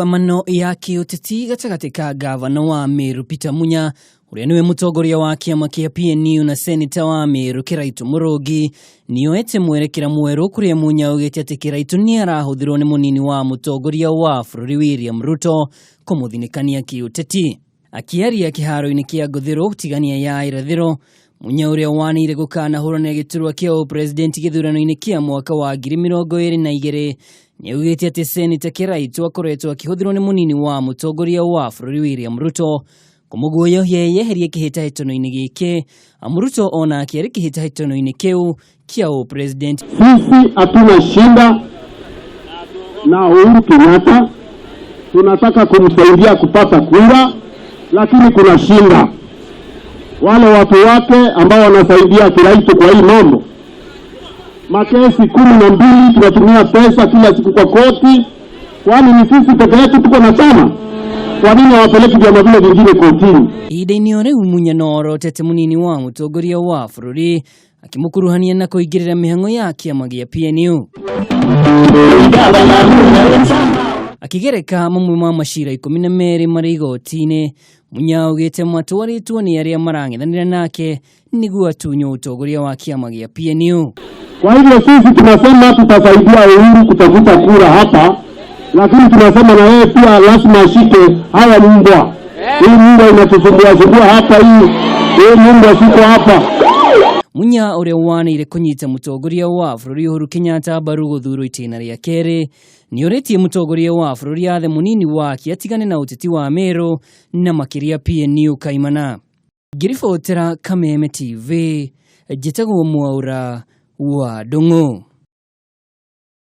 Mĩrũgamano ya kĩũteti gatagatĩ ka ngavana wa Meru Peter Munya ũrĩa nĩwe mũtongoria wa kĩama kĩa PNU na seneta wa Meru Kĩraitũ Mũrũngi nĩoete mwerekera mwerũ kũrĩa Munya augĩte atĩ Kĩraitũ nĩ arahũthĩrwo nĩ mũnini wa mũtongoria wa bũrũri William Ruto kũmũthinĩkania kĩũteti. Akĩaria kĩharo-inĩ kĩa Ngũthĩrũ tigania ya irathĩro, Munya ũrĩa wanĩire gũkanahũranĩra gĩturwa kĩa ũpresidenti gĩthurano-inĩ kĩa mwaka wa 2022 nĩaugĩte atĩ Seneta Kĩraitũ akoretwo akĩhũthĩrwo nĩ mũnini wa mũtongoria wa bũrũri William Ruto kũmũguoyohia eyeherie kĩhĩtahĩtano-inĩ gĩkĩ amu Ruto onake arĩ kĩhĩtahĩtano-inĩ kĩu kĩa ũpresidenti. Sisi hatuna shinda na Uhuru Kenyatta, tunataka kumsaidia kupata kura, lakini kuna shinda wale watu wake ambao wanasaidia Kiraitu kwa hii mambo. Makesi 12 tunatumia pesa kila siku kwa koti, kwani ni sisi peke yetu tuko na chama? Kwa nini hawapeleki vyama vile vingine kotini? Ihinda-inĩ o rĩu Munya no orotete mũnini wa mũtongoria wa bũrũri akĩmũkuruhania na kũingĩrĩra mĩhang'o ya kĩama gĩa PNU. Akĩgereka mamwe ma macira 12 marĩ igoti-inĩ, Munya augĩte matwarĩtwo nĩ arĩa marang'ethanĩra nake nĩguo atunywo ũtongoria wa kĩama gĩa PNU. Kwa hivyo sisi tunasema tutasaidia Uhuru kutafuta kura hapa, lakini tunasema na yeye pia lazima ashike haya mbwa. Hii mbwa inatusumbua sumbua hapa, hii mbwa siko hapa. Munya ũrĩa wanĩire kũnyita mũtongoria wa bũrũri Uhuru Kenyatta mbaru gũthurwo itĩna rĩa kerĩ nĩorĩtie mũtongoria wa bũrũri athe mũnini wake atigane na ũteti wa Meru na makĩria PNU kaimana. Ngĩribotera Kameme TV njĩtagwo Mwaura wa Ndung'u.